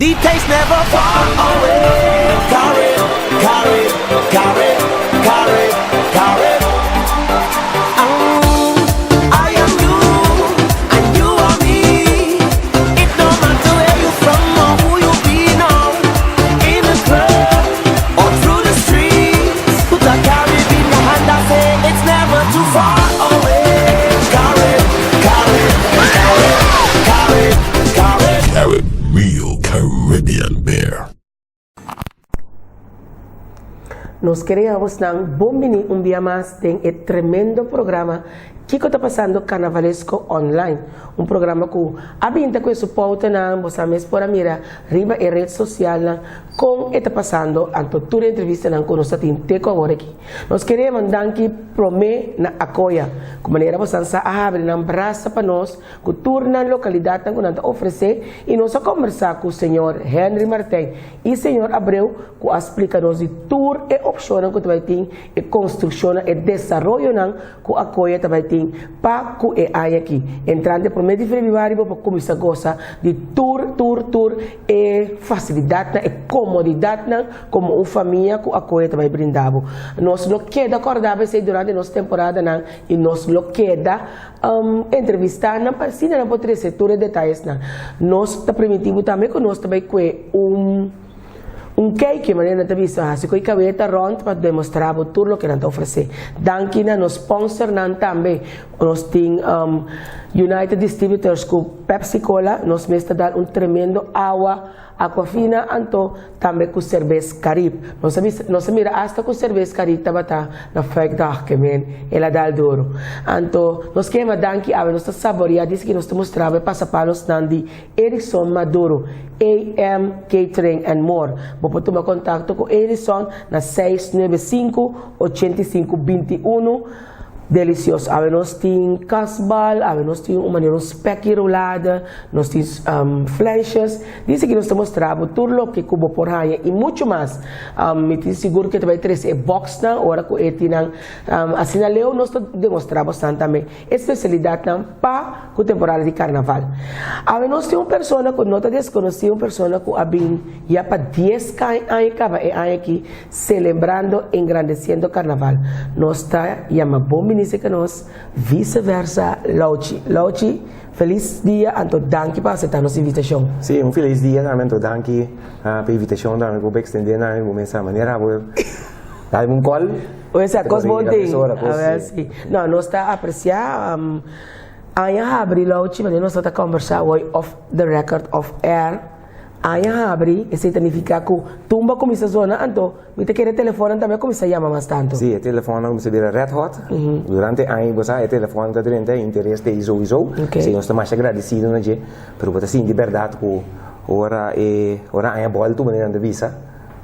The taste never far away. Carib, Carib, Carib, Carib, Carib. I am you, and you are me. It no matter where you from or who you be now. In the club or through the streets. Put a Carib in your hand and say it's never too far away. Carib, Carib, Carib, Carib, Carib. Carib Real Caribbean Beer. Nos kere yama bon bini un dia mas den e tremendo programa Kiko ta pasando Carnavalesco Online. Un programa ku a bin ta ku su nan, bo mes por a mira riba e ret sosial nan, kon e ta pasando anto tur entrevista nan ku nos tin te ku awor aki. Nos ke manda danki promé na Acoya, ku manera bo sa a habri nan brasa pa nos, ku tur nan lokalidat ku nan ta ofresé i nos a kombersá ku señor Henry Martin i señor Abreu ku a splika nos di tur e opshon ku tambe tin e konstrukshon e desaroyo nan ku Acoya tambe tin pa ku e aki. Entrante promé di febrüari pa kuminsá gosa di tur tur tur e fasilidat e komodidat nan komo un famia ku Acoya tambe brinda bo. Nos lo keda kòrda durante nos temporada nan i nos lo keda entrevistá nan pa asina nan por trese tur e detayenan. Nos ta primintí tambe ku nos tambe ku un cake manera ta bisa hasi ku kabeta rònt pa demostrá tur loke nan ta ofresé. Danki na nos sponsor nan tambe. Nos tin United Distributors ku Pepsi Cola, nos mes ta dal un tremendo awa Aquafina anto tambe ku Serbes Carib. Nos mira hasta ku Serbes Carib tabata na Fuikdag ke men el a dal duro. Anto nos ke danki awe nos ta saboreá disi ku nos ta mustra pasapalos nan di Erison Maduro, AM Catering and More. Bo por tuma kontakto ku Erison na 695 8521. Delisioso. Awe nos tin kasbal, awe nos tin un manera un spekkie roulade, nos tin flesjes. Disi ku nos ta mustra tur loke ku bo por haña i muchu mas. Mi ta sigur ku ta bai trese e box nan, ora ku e tin nan asina leu nos ta demostrá tambe espesialidat nan pa ku temporada di karnaval. Awe nos tin un persona ku no ta deskonosí, un persona ku a bin ya pa 10 aña kaba e aña aki selebrando, engrandesiendo karnaval. Nos ta yama bon bini ku nos, Vice-Versa Lauchi. Lauchi, felis dia, anto danki pa aseptá nos invitashon. Si, un felis dia tambe, anto danki pa e invitashon tambe ku ekstendé na mi manera bo dal un call. Esa kos bon tin. A ver si. No, nos ta apresiá aña habri Lauchi, wanneer nos ta kombersá hoy off the record off air. Aña habri, esei ta nifiká ku tumba kuminsá zona, anto mi ta kere telefòn tambe kuminsá yama mas tantu. Si, e telefòn kuminsá bira red hot. Durante aña bo sa e telefòn ta drenta interes ta sowieso. Okay. Si, nos ta mas agradesido na dje, pero bo ta sinti berdat ku ora e ora aña boltu manera nan ta bisa,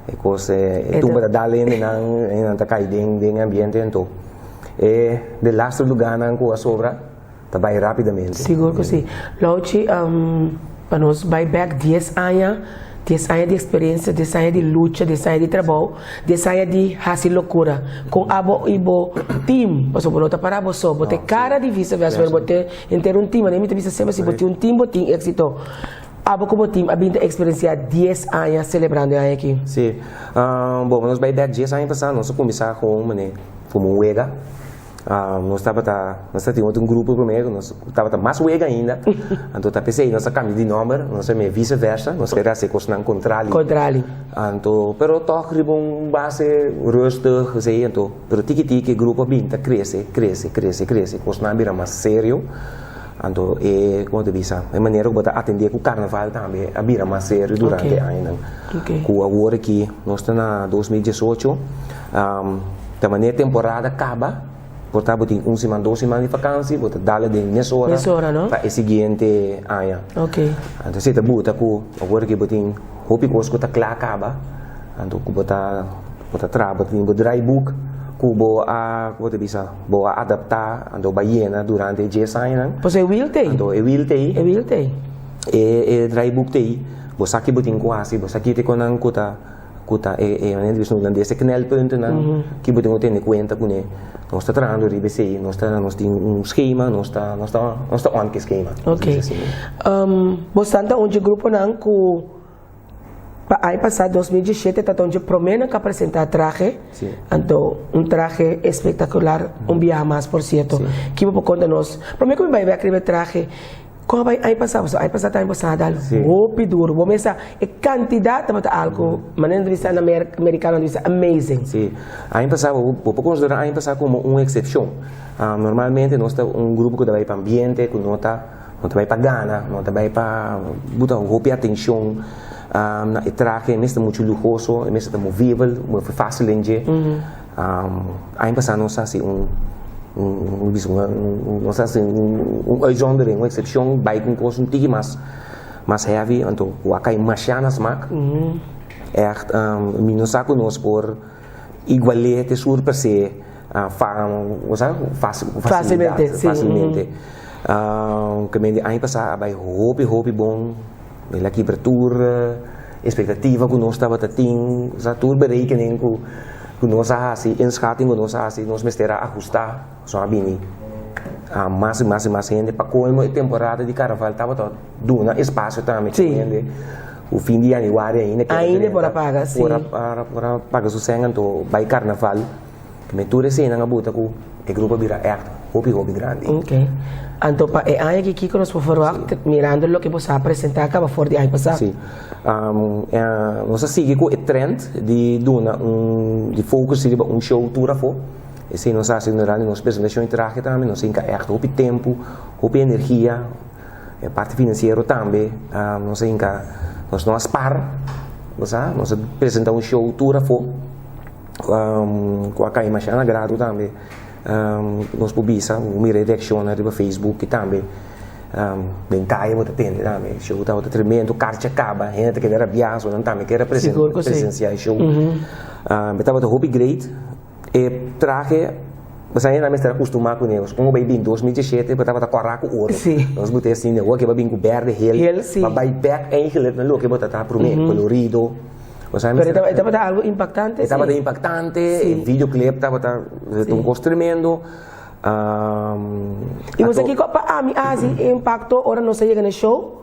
e kos e tumba ta dal hende nan nan ta kai den den ambiente anto e de laatste lugánan ku a sobra ta bai rápidamente. Sigur ku si. Lauchi, pa nos bai back 10 aña, 10 aña di eksperensia, 10 aña di lucha, 10 aña di trabou, 10 aña di hasi lokura. Ku abo i bo team, pasobra bo no ta para bo so, bo ta kara di Vice-Versa, pero bo ta henter un team, mi ta bisa semper si bo tin un team, bo tin éksito. Abo ku bo team a bin ta eksperensiá 10 aña selebrando e aña aki. Si. Bon, nos bai back 10 aña pasá, nos a kuminsá ku komo un wega. Nos tabatin otro grupo promé, nos tabata mas wega ainda. Anto ta p'esei nos a kambia di nòmber, nos a yam'é Vice-Versa, nos kere hasi kosnan kontrali. Kontrali. Anto, pero tòg riba un base rustig, esei, anto, pero tiki tiki e grupo a bin ta krese, krese, krese, krese, kosnan a bira mas serio. Anto e, komo ta bisa, e manera ku bo ta atendé ku karnaval tambe a bira mas serio durante e añanan. Ku awor aki nos ta na 2018, ta manera temporada kaba, por ta bo tin un siman, 2 siman di vakansi, bo ta dal den mesora Mesora, no? pa e siguiente aña. Anto esei ta buta ku awor aki bo tin hopi kos ku ta kla kaba, anto ku bo ta traha, bo tin bo draaiboek ku bo a, komo ta bisa, bo a adaptá, anto bo a yena durante e 10 añanan. Pues e wiel t'ei. Anto e wiel t'ei. E wiel t'ei. E draaiboek t'ei, bo sa ki bo tin ku hasi, bo sa ki te konan ku ta e manera di bisa hulandes e knelpuntennan ki bo tin ku tene kuenta kuné. Nos ta trahando riba esei, nos tin un skema, nos ta on ku e skema. Ok. Bo ta un di gruponan ku. Pa aña pasá 2017 ta un dje proménan ku a presentá trahe, anto un trahe espektakular un biaha mas por sierto. Ki bo por konta nos? Promé ku mi bai bèk riba e trahe, kon a bai aña pasá? Pasobra aña pasá tambe bo sa a dal hopi duru. Bo mester sa e kantidat tabata algu, manera nan ta bisa na merikano nan ta bisa amazing. Sí, aña pasá bo por konsiderá aña pasá komo un eksepshon. Normalmente nos ta un grupo ku ta bai pa ambiente, ku no ta. No ta bai pa gana, no ta bai pa buta hopi atencion na e trahe, e mester mucho luhoso, e mester ta movibel, move facil den dje. Aña pasa nos a haci un, nos a haci un uitzondering, un excepcion, bai cu un cos un tiki mas, mas heavy, anto cu a cay masha na smaak. Echt, mi no sa cu nos por igual'é te surpas'é Fácilmente, sí. Fácilmente. Ke men di aña pasá a bai hopi hopi bon. El a kibra tur expectativa ku nos tabata tin, osea tur berekening ku nos a hasi, inschatting ku nos a hasi, nos mester a ahustá. So a bini mas i mas i mas hende. Pa kolmo e temporada di karnaval tabata duna espasio tambe ku hende ku fin di yanüari ainda kere drenta. Ainda por a paga, sí. Por a paga su sèn anto bai karnaval. Me tur eseinan a buta ku e grupo a bira ègt hopi hopi grandi. Ok. Anto pa e aña aki kiko nos por ferwagt mirando loke bo sa a presentá kaba for di aña pasá? Sí. Nos a sigui ku e trend di duna un, di focus riba un show tur afó. Esei nos a hasi durante nos presentashon di trahe tambe. Nos a hinka ègt hopi tempu, hopi energia, e parti finansiero tambe. Nos a hinka, nos no a spar, bo sa. Nos a presentá un show tur afó. Ku a kai masha na grado tambe. Nos por bisa, bo mira e reakshonnan riba Facebook i tambe den kaya bo ta tende tambe. Show tabata tremendo, karchi a kaba, hende ta keda rabiá, so nan tambe kier a presensiá e show. E tabata hopi great. E trahe, pasobra hende nan mester a kustumá kuné. Nos bai bin 2017 bo tabata kòrá ku oro. Nos bo ta asina, awor ke bo a bin ku bèrdè, hel, bo a bai bèk eigenlijk na loke bo ta ta promé, kolorido. Pero e tabata algo impactante, E tabata impactante, e videoclip tabata un cos tremendo. Y bo sa kico pa ami a haci impacto ora nos a yega na e show?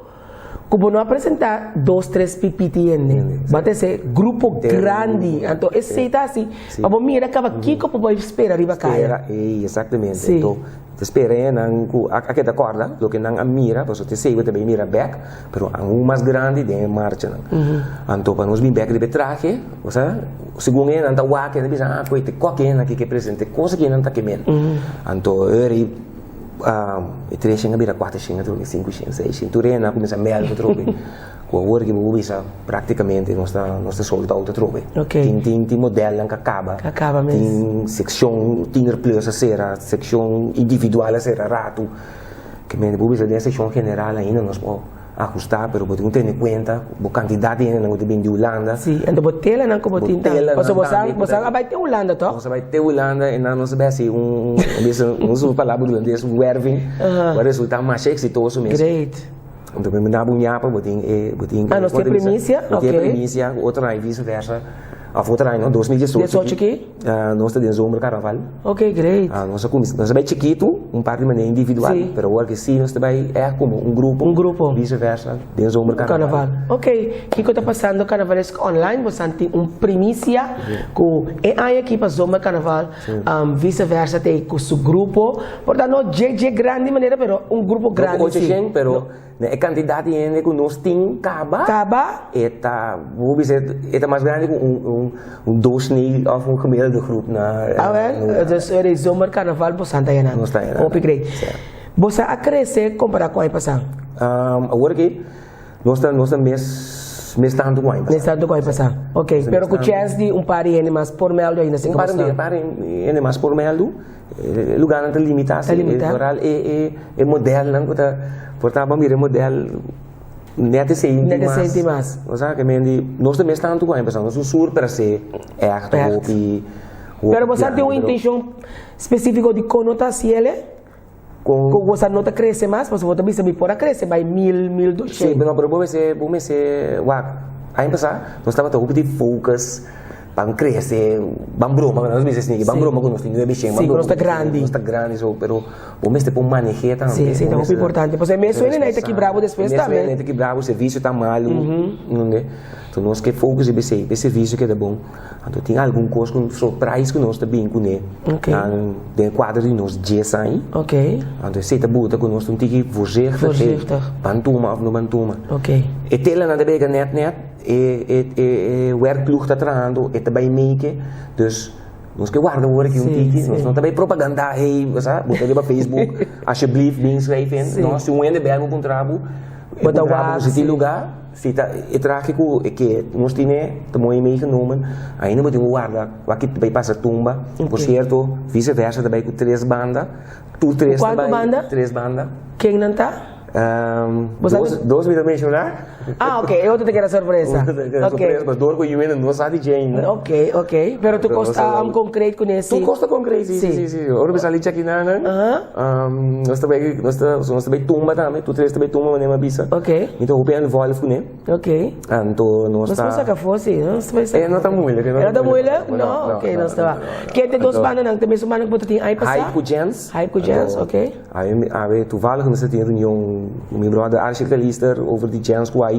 Cu bo no a presenta dos, tres pipiti hende. Bo a trece grupo grandi. Anto esey ta haci pa bo mira caba kico pa bo spera riba caya. Spera, ey, exactamente. Anto ta spera e nan cu a keda corda loke nan a mira, pasobra te esey bo ta bay mira bek. Pero aun mas grandi den e marchanan. Anto pa nos bin bek riba e trahe, osea, segun e nan ta wak, nan ta bisa, ah, koe te koke nan ke presente, cosa ke nan ta ke men. Anto eri e tres shen a bira kuater shen atrobe, sinku shen, seis shen, tur e nan a kuminsa mèldu atrobe. Ku awor ke bo por bisa praktikamente nos ta nos ta sold out atrobe. Tin tin tin modelnan ku a kaba, tin sekshon tiener plus a sera, sekshon individual a sera ratu. Ke mende bo bisa den sekshon general ainda nos por ahustá, pero bo tin ku tene kuenta bo kantidat di hendenan ku ta bin di Hulanda. Sí, anto bo telanan ku bo tin tambe. Pasobra bo sa, bo sa a bai te Hulanda tòg? Nos a bai te Hulanda i nan nos a bai hasi un, nos usa palabra hulandes, un werving, ku a resultá masha eksitoso mes. Great. Anto mi manda bo un yapa, bo tin e, bo tin Ah, nos tin e primisia? Bo tin e primisia, ku otro aña vice versa. Of otro aña no, 2018. 18 ki? Nos ta den zomer carnaval. Ok, great. Nos a cuminsa, nos a bay chikitu, un par di manera individual, Sí. pero awor ke si nos ta bay echt como un grupo. Un grupo. Vice versa, den zomer carnaval. Carnaval. Ok, kiko ta pasando Carnavalesco Online? Bosan tin un primicia cu e aña aki pa zomer carnaval, vice versa ta ku su grupo. Por ta no dje dje grandi manera, pero un grupo grandi No ku ocho si. shen, pero Na e kantidat di hende ku nos tin kaba. Kaba. E ta, bo bisa, e ta mas grandi ku un, un, un doorsnee òf un gemiddelde groep na. Awel, dus ora e zomer karnaval bosan ta yena. Nos ta yena. Hopi grei. Bosan a krese kompará ku aña pasá? Awor aki nos ta, nos ta mes, mes tantu ku aña pasá. Mes tantu ku aña pasá. Ok, pero ku chèns di un par di hende mas por mèldu ainda si Un par di, un par di hende mas por mèldu. E lugarnan ta limitá, Ta limitá. Vooral e e e modelnan ku ta por ta bo mira e model net esei inti Net mas. esei inti mas. Osea ke men di nos ta mes tantu ku aña pasá nos un surprasé ègt Ègt. hopi hopi Pero boso tin un grandi, pero intenshon spesífiko di kon no ta hasi el e? Kon Ku boso no ta krese mas? Pasobra bo ta bisa mi por a krese bai mil, mil Sí, doshen. no, pero bo mester bo mester wak aña pasá nos tabata hopi di focus Ban crece, ban broma, nos bisa esaki, ban broma cu nos tin nuebe shen, ban broma nos ta grandi. Nos ta grandi, so, pero bo mester por manehe tambe. Sí, sí, ta hopi importante. Pasobra e mes sueño nan ta kibrabo despues tambe. E mes sueño nan ta kibrabo, servicio ta malo, nunde. Anto nos ke focus riba esei, pa e servicio keda bon. Anto tin algun kos ku surprise ku nos ta bin kuné nan den e kuadro di nos dies aña. Anto esei ta buta ku nos ta un tiki voorzichtig, Voorzichtig. Ban tuma òf no ban tuma. Ok. E telanan ta bega nèt nèt, e e e e werkploeg ta trahando, e ta bai meke, dus nos ke warda awor aki un tiki, nos no ta bai propaganda, hey, bo sa, bo ta riba Facebook, alsjeblieft bin schrijf in. No, si un hende bel bo puntra bo, e Bo ta puntra bo wak, si tin si. lugá. Si ta e trahe ku e ke nos tine ta mooi meegenomen, ainda bo tin ku warda wak ta bai pasa tumba. Por sierto, vise versa ta bai ku tres banda, tur tres ta Kuantu bai banda? tres banda. Ken nan ta? Bo sa Dos, dos mi ta menshoná. Ah, ok, e otro ta keda sorpresa. Otro ta keda Ok. sorpresa, pas dor ku yu hende no sa di dje ainda. Ok, ok. Pero tur Pero kos nos ta ta konkreet kuné si. Tur kos ta konkreet, si, si, si, si. Ora mi sali chakinana, nos ta bai, nos ta, nos ta bai tumba tambe, tur tres ta bai tumba manera mi a bisa. Ok. Mi ta hopi involved kuné. Ok. Anto nos Nos ta. por saka afó si, no? Nos ta bai saka E no ta moeilijk, E no ta moeilijk? No, ok, nos ta ba. Ken ta e dos bandanan? Ta mesun banda ku bo ta tin ai pasá? Hype ku Jens. Hype ku Jens, ok. Awe, awe toevallig nos ta tin reunion ku mi brother Archie Calister over di Jens ku Hype.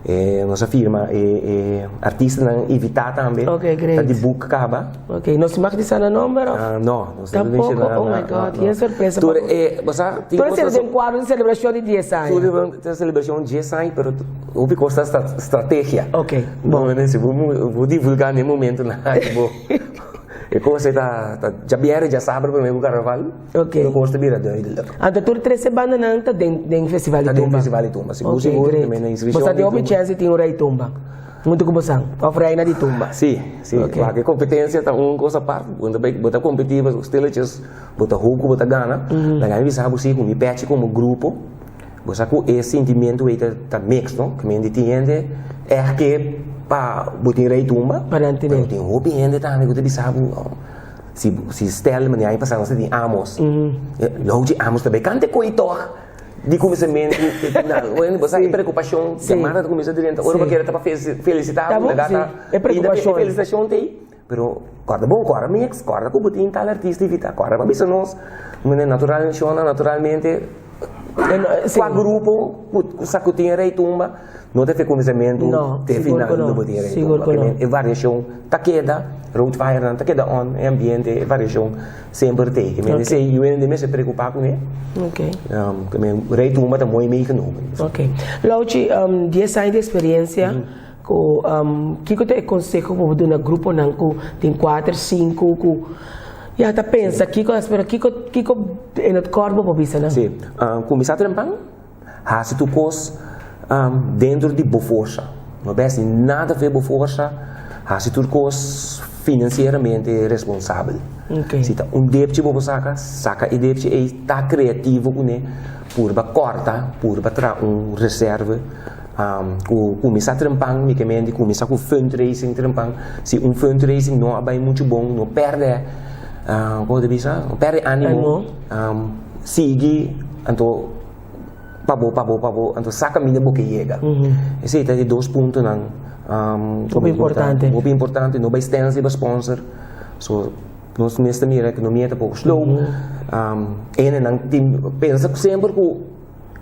E nos a firma e e artistanan invitá tambe. Ok, great. Ta di boek kaba. Ok, nos mag di sa nan nomber of? No, nos no ta menciona Tampoco? Oh my God, yen sorpresa Tur pa e, bo sa, tin Tur cos esei den cuadro di celebracion di dies aña. Tur den celebracion dies aña, pero hopi cos ta strategia. Ok, bon. Bo si bo bo divulga den momentonan aki bo e cos ei ta ta djabièrnè djasabra prome cu carnaval. Ok. Tur cos ta bira duidelijk. Anto tur trese bandanan ta den den festival di Ta den tumba? festival di tumba, sigur Ok, sigur. great. Nan inscripcion Bo sa di tin hopi tumba. chance di tin un rey tumba hunto cu bosan of reina di tumba? Si, si. Ok. Wak e competencia ta un cos apart. Bo ta bay bo ta competi pasobra stilletjes bo ta hoop cu bo ta gana. Laga mi bisa bo si cu mi pechi como grupo bo sa cu e sintimento ey ta ta mix no. Cu men di tin hende echt ke pa bo tin rey tumba. Pa nan tene. Pero tin hopi hende tambe cu ta bisa bo. Si si stel mane aña pasá nos ta tin Amos. Louchi Amos ta bay kante koe tog di kuminsamentu te final. Bueno, bo sa e preokupashon yamada ta kuminsá drenta ora bo kere ta pa felisitá bo laga ta E preokupashon. E felisitashon ta ei. Pero kòrda bon, kòrda mix, kòrda ku bo tin tal artista invitá, kòrda pa bisa nos mane natural shona naturalmente kua grupo ku sa ku tin e rei tumba No ta te kuminsamentu te final lo bo tin e Sigur ku no. E variashon ta keda, roadfirenan ta keda on, e ambiente, e variashon semper t'ei. Ke men esei yu hende mester preokupá kuné. Ke men Rei Tumba ta mooi meegenomen. Ok. Louchi, dies aña di eksperiensia ku kiko ta e konseho ku bo duna gruponan ku tin kuater, sinku ku ya ta pensa kiko, pero kiko kiko in het kort bo por bisa nan? Si, kuminsá trempan. Hasi tur kos dentro di bo forsa. No bes di nada fe bo forsa, hasi tur kos finansieramente responsabel. Si ta un depchi bo por saka, saka e depchi ei, ta kreativo kuné, purba kòrta, purba traha un reserve ku kuminsá trempan, mi ke mende kuminsá ku fundraising trempan. Si un fundraising no a bai muchu bon, no pèrdè, komo ta bisa, no pèrdè ánimo, sigui. Anto pa bo, pa bo, pa bo, anto sa kaminda bo ke yega. Esei ta e dos puntonan Hopi importante. Hopi importante, no bai stens riba sponsor. So nos mester mira ekonomia ta poko slow. Hendenan tin pensa semper ku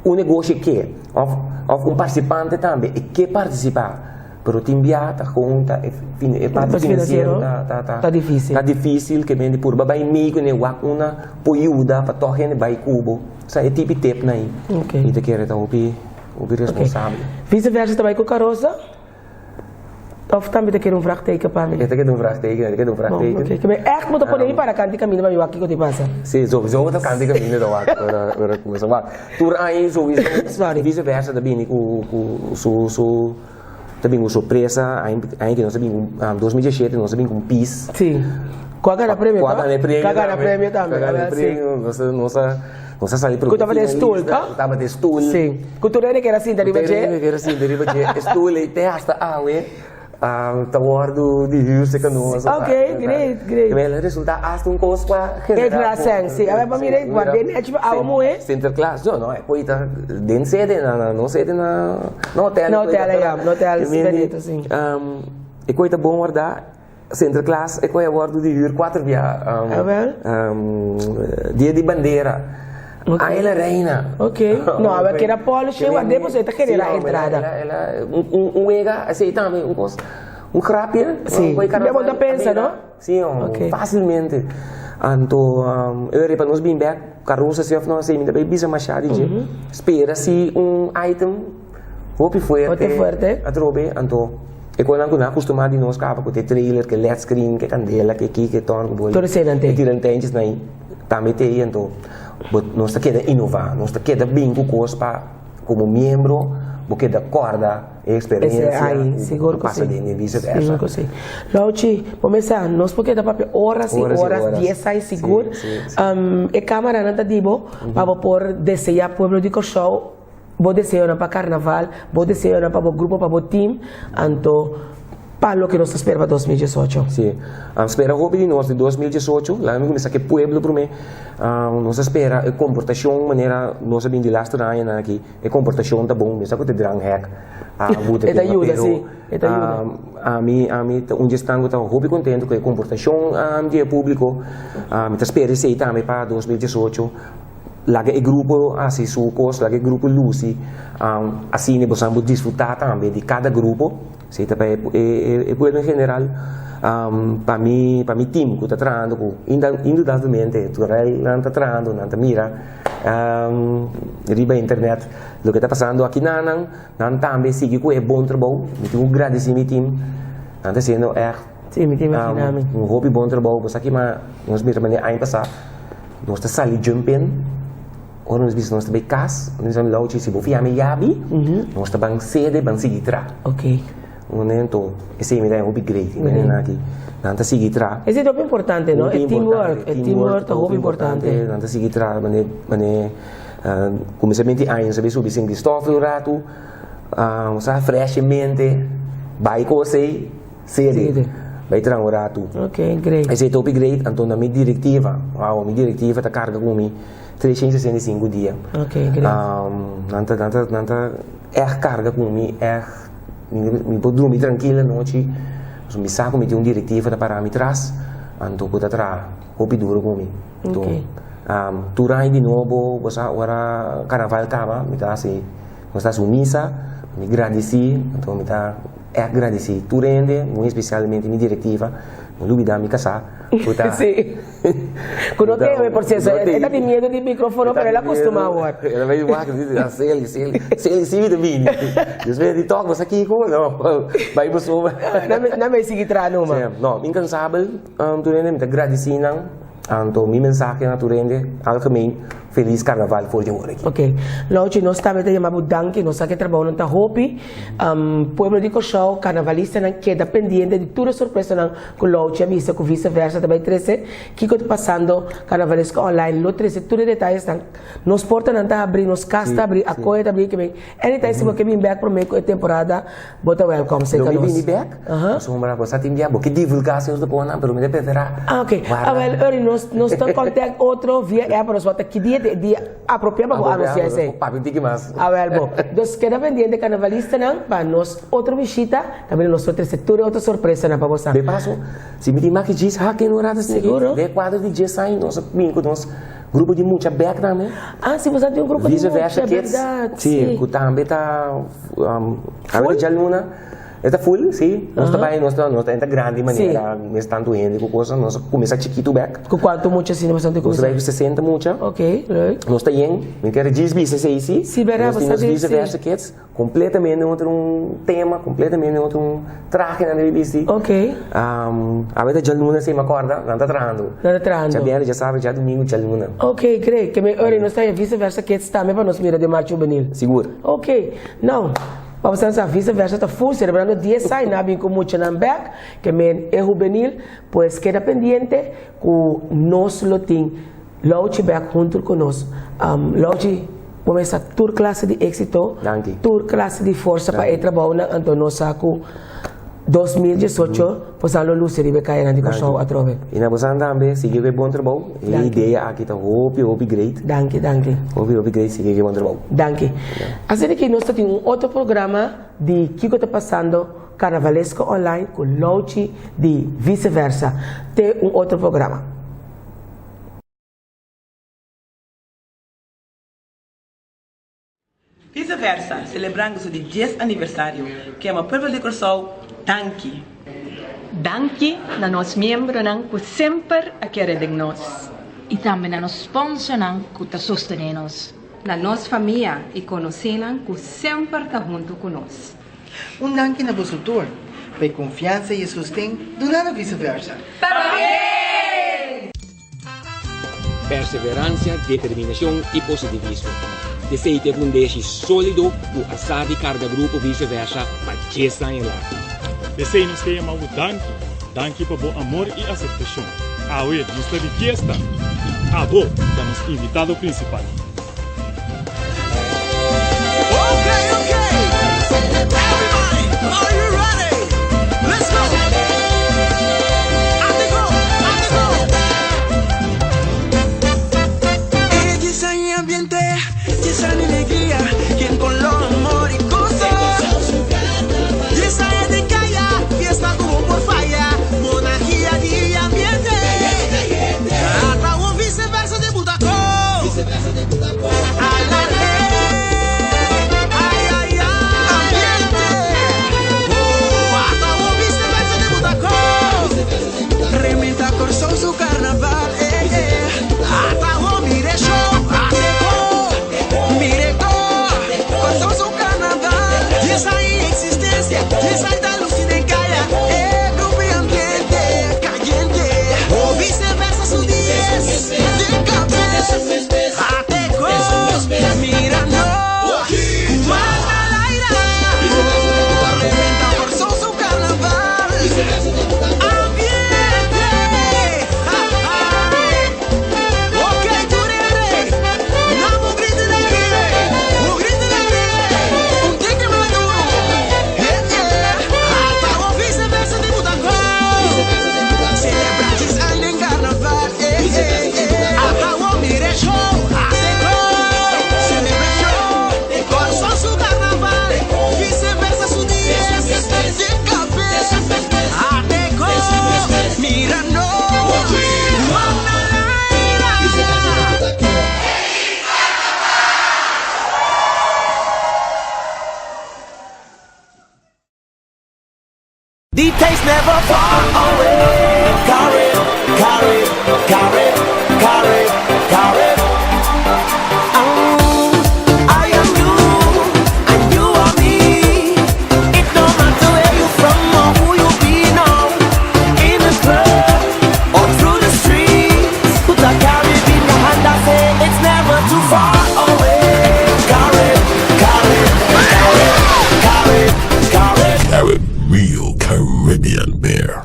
un negoshi ke òf òf un partisipante tambe e ke partisipá. Pero tin bia ta gewoon ta e e parti finansiero ta ta ta Ta difícil. Ta difícil ke men di purba bai mei kuné wak una por yuda pa tòg hende bai ku bo. Sa e tipi tepnan ei. Ok. Mi ta kere ta hopi hopi responsabel. Vice versa ta bai ku karosa? Òf tambe ta kere un vraagteken pa mi? E ta kere un vraagteken, e ta kere un vraagteken. Bon, ok. Ke men ègt bo ta pone mi para kanti kaminda pa mi wak kiko ta pasa. Si, sowieso bo ta kanti kaminda ta wak ora ora kuminsá wak. Tur aña sowieso Sorry. vice versa ta bini ku ku su su Ta bin un sorpresa, aña ki nos a bin ku 2017 nos a bin ku un pis. Sí. Ku a gana premio Ku a gana e premio Ku a gana premio tambe. Ku a gana e premio. Nos a nos a nos a sali Ku tabata e stoel, to? Ku tabata e stoel. Sí. Ku tur hende kere sinta riba dje. Ku tur hende kere sinta riba dje. E stoel ei te hasta awe ta wòrdu di hür serka nos. Ok, great, great. El a resultá hasta un kos pa generá. Generá sèn, sí. Awe pa mira e guard'é nèchi pa awe muhé. Sinterklaas, no, no, e por ta den sede, na, no sede na, na hotel. Na hotel, ya, na hotel Benito, sí. E koe ta bon wardá, Sinterklaas e koe a wòrdu di hür kuater bia. Awel. Dia di bandera. Ay, el a reina. Ok. No, awe keda polish e wak pasobra e ta genera entrada. El a, un wega, esei tambe, un kos, un grapje. Si, mi bo ta pensa, no? Si, facilmente. Anto, e ora pa nos bin bek, Caruso si of no, esei mi ta bay bisa masha di dje. Spera si un item hopi fuerte. Hopi fuerte. Atrobe, anto, e konan ku nan a kustumá di nos kaba ku te trailer, ke led screen, ke kandela, ke ki, ke tòn, ku boli. Tur eseinan te. E tirantentjes nan ei. Tambe te ei anto bo nos ta keda inová, nos ta keda bin ku kos pa komo miembro bo keda kòrda e eksperensia ku bo pasa den i vice versa. Sigur ku si. Louchi, bo mester sa nos por keda papia oras i oras, dies ai sigur. E kamaranan ta di bo pa bo por deseá pueblo di Kòrsou bo deseonan pa karnaval, bo deseonan pa bo grupo, pa bo team, anto pa loke nos ta spera pa 2018. Sí, spera hopi di nos di 2018, laga mi kuminsá ku e pueblo promé, nos ta spera e komportashon manera nos a bin di laster añanan aki, e komportashon ta bon, mi sa ku ta dranghek a buta E ta yuda, sí, e ta yuda. Ami, ami ta un di esnan ku ta hopi kontentu ku e komportashon di e públiko, mi ta spera esei tambe pa 2018. Laga e grupo hasi su kos, laga e grupo lusi, asina boso por disfrutá tambe di kada grupo, si ta pa e pueblo en general. Pa mi, pa mi team ku ta trahando ku indudablemente terwijl nan ta trahando nan ta mira riba internet loke ta pasando aki na nan, nan tambe sigui ku e bon trabou, mi tin ku gradisí mi team, nan ta hasiendo ègt un hopi bon trabou, boso aki ma nos mira manera aña pasá. Nos ta sali jump in, ora nos bisa nos ta bay cas, nos bisa Louchi si bo fia mi yabi, nos ta ban sede ban sigui tra. Ok. Anto esey mi ta hopi great, mi ta aki, nan ta sigui tra. Esey ta hopi importante no, e teamwork, e teamwork ta hopi importante. Nan ta sigui tra mane, mane cuminsament di aña nos a bay subi Sint Christoffel un ratu, nos a fresh e mente, bay cos ey. Sede, bai traha un ratu. Ok, great. Esei ta hopi great, anto na mi direktiva, wow, mi direktiva ta karga ku mi 365 dia. Ok, great. Nan ta, nan ta, nan ta ègt karga ku mi, ègt, mi por drumi trankil anochi, pasobra mi sa ku mi tin un direktiva ta para mi tras, anto ku ta traha hopi duro ku mi. Anto, tur aña di nobo, bo sa ora karnaval kaba, mi ta hasi, nos ta hasi un misa, mi gradisí, anto mi ta. E gradisí tur hende, muy espesialmente mi direktiva, no lubidá mi kasá, ku ta. Sí. Ku no teme, por sierto. E ta tin miedu di mikrofono, pero el a kustumá awor. El a bai wak, el di, ah, Celi, Celi, Celi sí mi ta bini. Despues di tòg, bo sa kiko? No, bai bo so. Nan bai sigui traha numa. Sí. No, inkansabel tur hende, mi ta gradisí nan. Anto mi mensahe na tur hende, algemeen, Feliz Carnaval for di awor aki. Ok. Louchi, nos tambe ta yama bo danki. Nos sa ku e trabounan ta hopi. Pueblo di Kòrsou, karnavalistanan keda pendiente di tur e sorpresanan ku Louchi a bisa ku Vise Versa ta bai trese. Kiko ta pasando? Karnavalesko Online lo trese tur e detayesnan. Nos portanan ta habrí, nos kas ta habrí, Akoya ta habrí. Anytime si bo ke bin bèk promé ku e temporada, bo ta wèlkòm serka Lo mi nos. bini bèk, pasobra bo sa tin bia bo ke divulgá sierto kosnan, pero mi ta preferá Ah, ok. warda. Awèl, Ernie, nos nos ta kòntèkt otro via app, nos wak ta ki dia ta e dia apropiá pa bo anunsiá esei. Apropiá, papia un tiki mas. Awèl, bo. Dus keda pendiente, karnavalistanan, pa nos otro bishita, kaminda nos lo trese tur e otro sorpresanan pa bosan. De paso, si mi tin maki djis hak en un rato asina aki, Seguro. den e kuadro di djes aña nos a bini ku nos Grupo di mucha bek tambe. Ah, si boso tin un grupo di Vice versa mucha, kids. berdad. Sí, ku tambe ta um, a djaluna. E ta full, sí. Nos ta bai, nos ta, nos ta entra grandi manera, mes tantu hende ku cosa, nos a kuminsá chikitu bek. Ku kuantu mucha asina boso tin Nos ta kuminsá? bai ku 60 mucha. Ok, leuk. Nos ta yen, mi kere djis bisa esei sí. Sí, berdad, Nos tin bo nos sa vice sí. versa kids. Completamente otro un tema, completamente otro un traje nan debe bisti. Ok. Awe ta djaluna si mi acorda, nan ta trahando. Nan ta trahando. Djabièrnè, djasabra, djadumingu, djaluna. Ok, great. Ke men ora nos ta haña Vice Versa Kids tambe pa nos mira den Marcha Hubenil. Sigur. Ok. Nou, pa bo sa Vice Versa ta full celebrando dies aña, nan a bin ku muchanan bek, ke men e hubenil, pues keda pendiente ku nos lo tin Louchi bek huntu ku nos. Louchi, bo mester tur klase di éksito, Danki. tur klase di forsa pa e trabounan, anto nos sa ku 2018 bosan lo lusi riba e kayanan di Kòrsou atrobe. I na bosan tambe, sigui ku e bon trabou. E Danki. idea aki ta hopi, hopi great. Danki, danki. Hopi, hopi great, sigui ku e bon trabou. Danki. Asina ki nos ta tin un otro programa di Kiko ta pasando Karnavalesko Online ku Louchi di Vice Versa. Te un otro programa. Vice Versa, selebrando su di dies aniversario, ke yama pueblo di Kòrsou danki. Danki na nos miembronan ku semper a kere den nos. I tambe na nos sponsornan ku ta sostené nos. Na nos famia i konosínan ku semper ta huntu ku nos. Un danki na boso tur pa e konfiansa i e sosten duná na Vice Versa. Pabien! Perseveransia, determinashon i positivismo. Esei ta e fundeshi sólido ku a sa di karga Grupo Vice Versa pa djes aña largu. P'esei nos ke yama bo danki. Danki pa bo amor i aseptashon. Awe nos ta di fiesta i abo ta nos invitado prinsipal. The taste never far away. Carib, Carib, Carib, Carib, Carib. Oh, I am you, and you are me. It no matter where you from or who you be now. In the club or through the streets. Put a Carib in your hand and say it's never too far away. Carib, Carib, Carib, Carib, Carib. Carib Real Caribbean Beer.